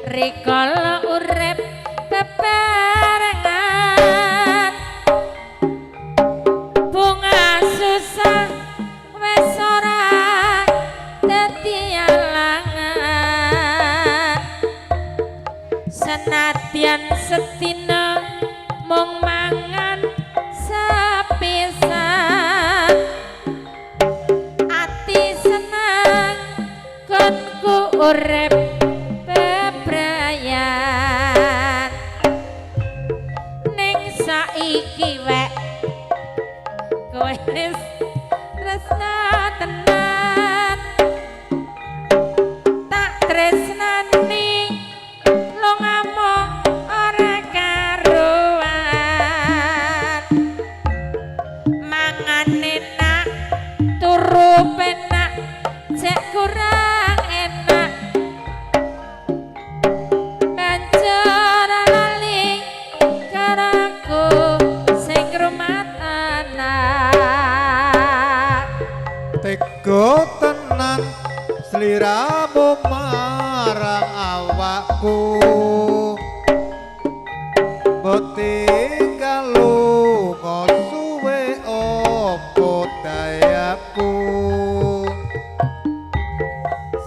Rikala urip bebarengan, bunga susah wis ora dadi alangan. Senadyan sedina mung mangan sepisan, ati seneng konku urip bebrayan. Ning saiki wek kowe wis tresna tenan, tak tresnani lungamu ora karuan. Mangan enak, turu penak, cek kurang enak, banjur lali karo aku sing ngrumat anak. Tega tenan sliramu marang awakku. Mbok tinggal lunga suwe opo dayaku.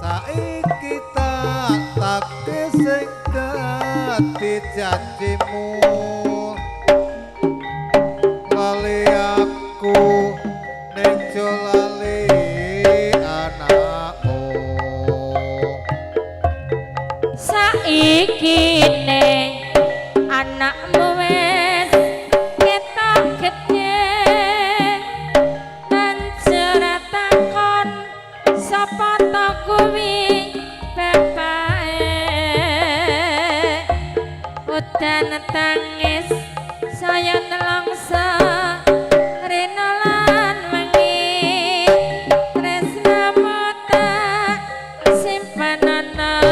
Saiki tak take sing dadi janjimu. Lali aku ning jo lali anakmu. Saiki ne anakmu wis ketok gedhe, banjur takon sapa to kuwi bapake. Udan tangis saya nelongso rina lan wengi. Tresnamu tak simpen ana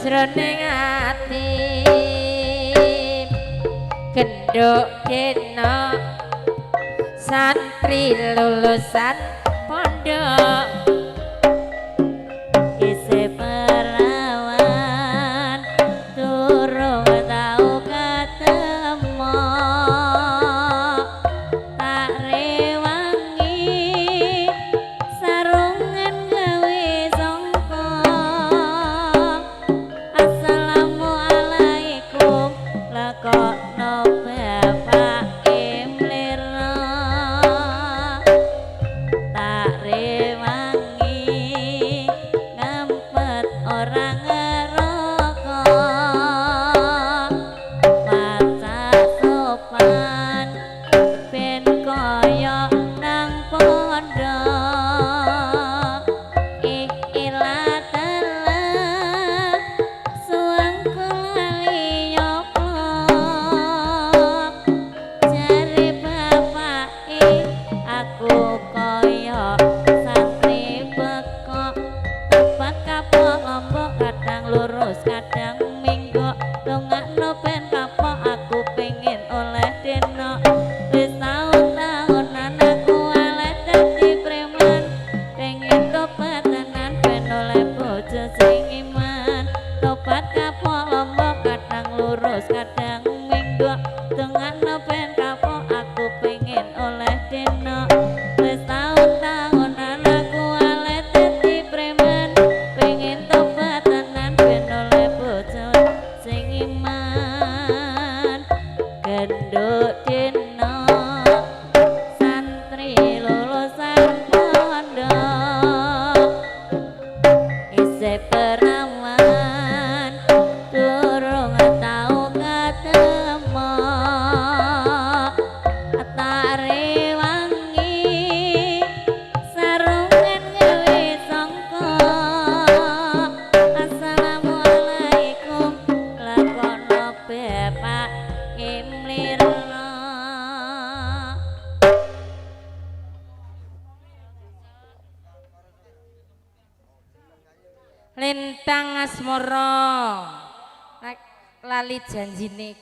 jroning ati. Genduk dina santri lulusan pondok. Isih perawan durung tau ketemu, tak rewangi sarungan gawe songkok. Assalamualaikum lakokno bapake mlira. Tak rewangi ngampet ora ngerokok, maca sopan ben kaya nang pondok. Ih ilah dalah suwangku lali nyoplok. Jare bapake aku kaya santri bekok. Tobat kapok lombok kadang lurus kadang minggok. Dongakno ben kapok aku pengen oleh denok. Wis taun-taunan aku oleh dadi preman, pengen tobat tenan ben oleh bojo sing iman. Tobat kapok lombok kadang lurus kadang minggok. Dongakno ben kapok aku pengen oleh denok. Wis taun-taunan aku oleh dadi preman, pengen tobat tenan ben oleh bojo sing iman. Genduk dina santri lulusan pondok. Isih perawan durung tau ketemu, tak rewangi sarungan gawe songkok. Assalamualaikum lakono bapak mlira. Lintang asmara lali janjine.